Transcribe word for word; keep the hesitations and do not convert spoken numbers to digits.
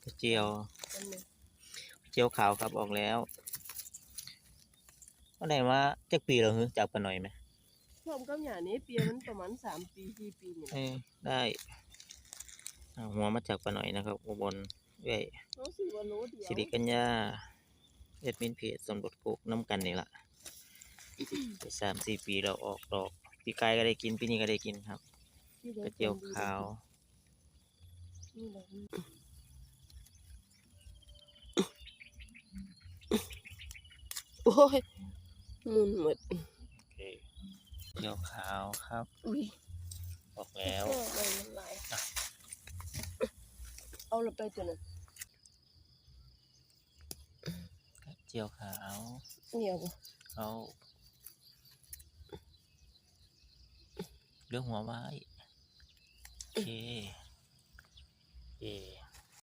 กระเจียว อันนี้ กระเจียวขาวครับออกแล้ว ก็ได้มาจักปีแล้วหือจากป้าหน่อยไหม พร้อมกับหญ้านี้เปียมันประมาณสามปีสี่ปีนี่แห เอ ละ อได้เอาหัวมาจากป้าหน่อยนะครับอุบลเอ้ย เขาซื้อว่าโลเดียว สิริกัญญาแอดมินเพจสมรสโกกน้ำกันนี่ละไปสามสี่ปีเราออกดอกปีกายก็ได้กินปีนี้ก็ได้กินครับ กระเจียวขาว นี่แหละ โอ้ย มุนหมด โอเคกระเจียวขาวครับ อุ้ย ออกแล้ว เออมันหลายเอาละไปตัวนั้น กระเจียวขาว เหนียวบ่ เขาเลือกหัวไว้ โอเค